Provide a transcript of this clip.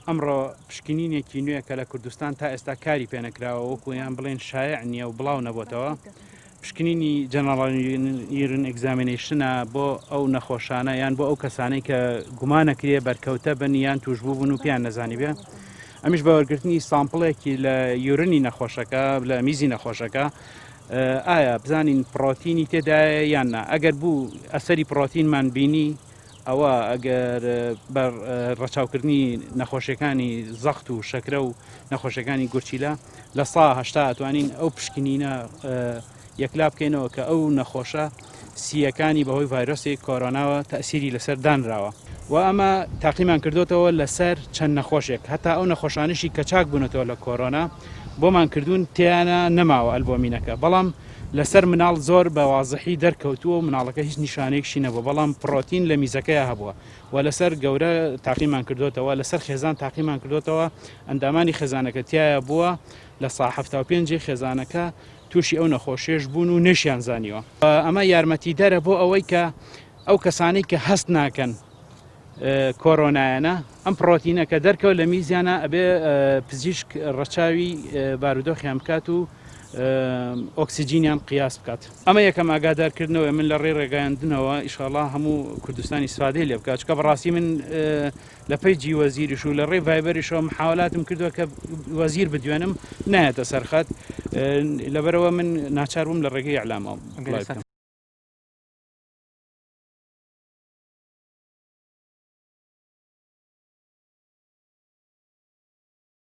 ئەمڕۆ پشکنینێکی نوێ کە لە کوردستان تا ئێستا کاری پێنەکراوە وەکو یان بڵێن شایع نییە و بڵاو نەبۆتەوە پشکنینی general urine examination ە بۆ ئەو نەخۆشانە یان بۆ ئەو کەسانەی کە گومانەکرێ بەرکەوتە بن یان توشبوو بن و پێیان نەزانی بێ ئەمیش بە وەرگرتنی sample ێکی لە urine ی نەخۆشەکە لە میزی نەخۆشەکە ئایا بزانین پڕۆتینی تێدایە یان نا ئەگەر بوو ئەسەری پڕۆتینمان بینی ئەوە ئەگەر بە ڕەچاوکردنی نەخۆشیەکانی زەخت و شەکرە و نەخۆشیەکانی گورچیلە لە سا 80 ئەتوانین ئەو پشکنینە یەکلا بکەینەوە کە ئەو نەخۆشە سییەکانی بەهۆی ڤایرۆسی کۆرۆناوە تەسیری لەسەر دانراوە و ئەمە تاقیمان کردوتەوە لەسەر چەند نەخۆشێک هەتا ئەو نەخۆشانشی کە چاک بوونەتەوە لە کۆرۆنا بۆمان کردوون تیانە نەماوە ئەلبۆمینەکە بەڵام لەسەر مناڵ زۆر بە وازحی دەرکەوتووە و مناڵەکە هیچ نیشانەیەکشی نەبووە بەڵام پڕۆتین لە میزەکەیا هەبووە و لەسەر گەورە تاقیمان کردوتەوە لەسەر خێزان تاقیمان کردوتەوە ئەندامانی خێزانەکە تایە بووە لە سا 75 خێزانەکە تووشی ئەو نەخۆشیش بوون و نەشیان زانیوە ئەمە یارمەتیدەرە بۆ ئەوەی کە ئەو کەسانەی کە هەست ناکەن کۆرۆنایانە ئەم پڕۆتینە کە دەرکەوت لە میزیانە ئەبێ پزیشک ڕەچاوی بارودۆخیان بکات و ئۆکسجینیان قیاس بکات ئەمە یەکەم ئاگادارکردنەوە من لە ڕێی ڕێگەیاندنەوە ئیشاڵا هەموو کوردستانی سفادەی لێ بکات چکە بەڕاستی من لە page ی وەزیریش و لە ڕێی ڤایبەریشەوە محاولاتم کردووە کە وەزیر بدوێنم نایەتە سەرخەت لەبەرەوە من ناچار بووم لە ڕێگەی ئەعلامەوە.